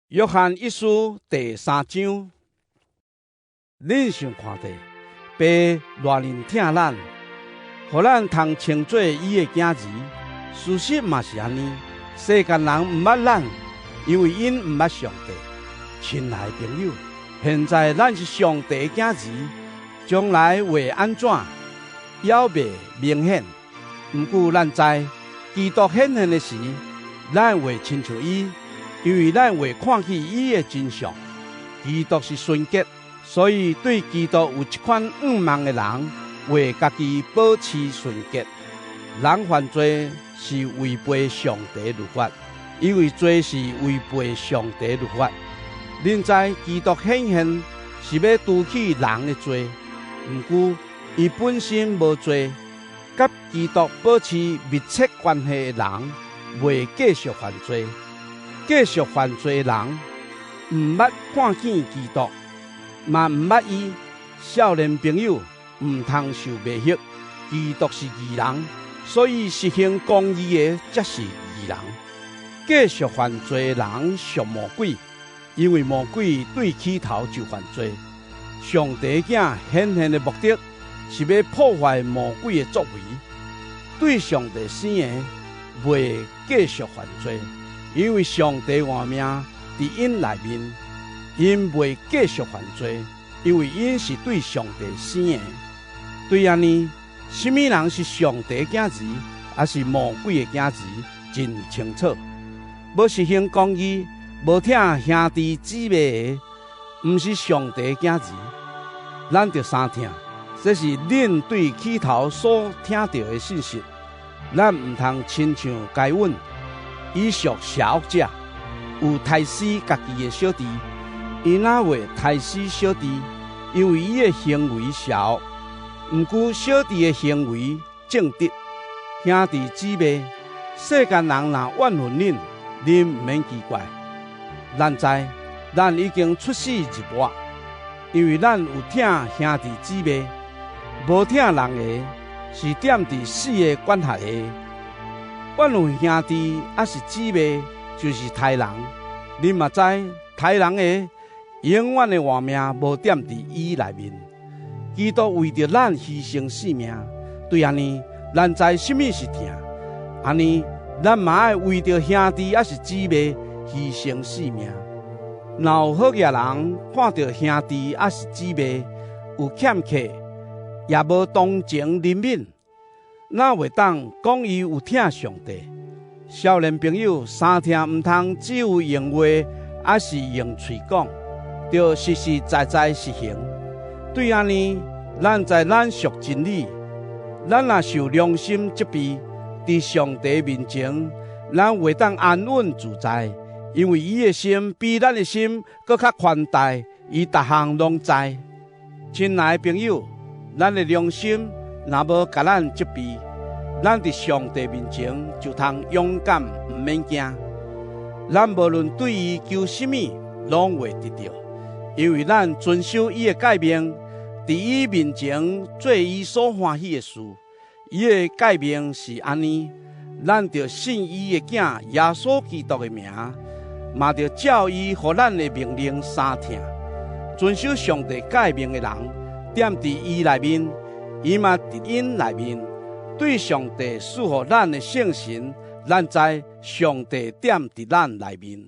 約翰一書第三章，恁想看著，爸偌爾疼咱，予咱通稱做伊的囝兒。事實嘛是按呢，世間人毋捌咱，因為𪜶毋捌上帝。親愛朋友，現在咱是上帝的囝兒，將來會按怎，猶未明顯。毋過咱知，基督顯現的時，咱會親像伊。因為咱會看見伊的真相。基督是純潔，所以對基督有這款向望的人，會家己保持純潔。人犯罪是違背上帝律法，因為罪是違背上帝律法。恁知基督顯現是欲除去人的罪，毋過伊本身無罪。佮基督保持密切關係的人，袂繼續犯罪。繼續犯罪的人，毋捌看見基督，嘛毋捌伊。少年朋友，毋通受迷惑。基督是義人，所以實行公義的才是義人。繼續犯罪的人屬魔鬼，因為魔鬼對起頭就犯罪。上帝囝顯現的目的，是欲破壞魔鬼的作為。對上帝生的，袂繼續犯罪。因為上帝活命佇𪜶內面，𪜶袂繼續犯罪，因為𪜶是對上帝生的。對按呢，啥物人是上帝囝兒，抑是魔鬼的囝兒，真清楚。無實行公義，無疼兄弟姊妹的，毋是上帝囝兒。咱著相疼，這是恁對起頭所聽著的信息。咱毋通親像該隱。伊屬邪惡者，有刣死家己的小弟。伊若會刣死小弟，因為伊的行為邪惡。毋過小弟的行為正直。兄弟姊妹，世間人若怨恨恁，恁毋免奇怪。咱知，咱已經出死入活，因為咱有疼兄弟姊妹。無疼人的，是踮佇死的管轄下。怨恨兄弟抑是姊妹，就是刣人。恁嘛知，刣人的永遠的活命無踮佇伊內面。基督為著咱犧牲性命，對按呢，咱知啥物是疼。按呢，咱嘛愛為著兄弟抑是姊妹犧牲性命。若有好額人看著兄弟抑是姊妹有欠缺，也無同情憐憫，哪會當講伊有疼上帝？少年朋友，相疼毋通只有用話，抑是用喙講，著實實在在實行。對按呢，咱知咱屬真理。咱若受良心責備，佇上帝面前，咱會當安穩自在，因為伊的心比咱的心閣較寬大，伊逐項攏知。親愛朋友，咱的良心若無共咱責備，咱佇上帝面前就通勇敢，毋免驚。咱無論對伊求啥物，攏會得著，因為咱遵守伊的誡命，佇伊面前做伊所歡喜的事。伊的誡命是按呢：咱著信伊的囝耶穌基督的名，嘛著照伊予咱的命令相疼。遵守上帝誡命的人，踮佇伊內面，伊嘛佇𪜶內面。對上帝賜予咱的聖神，咱知上帝踮佇咱內面。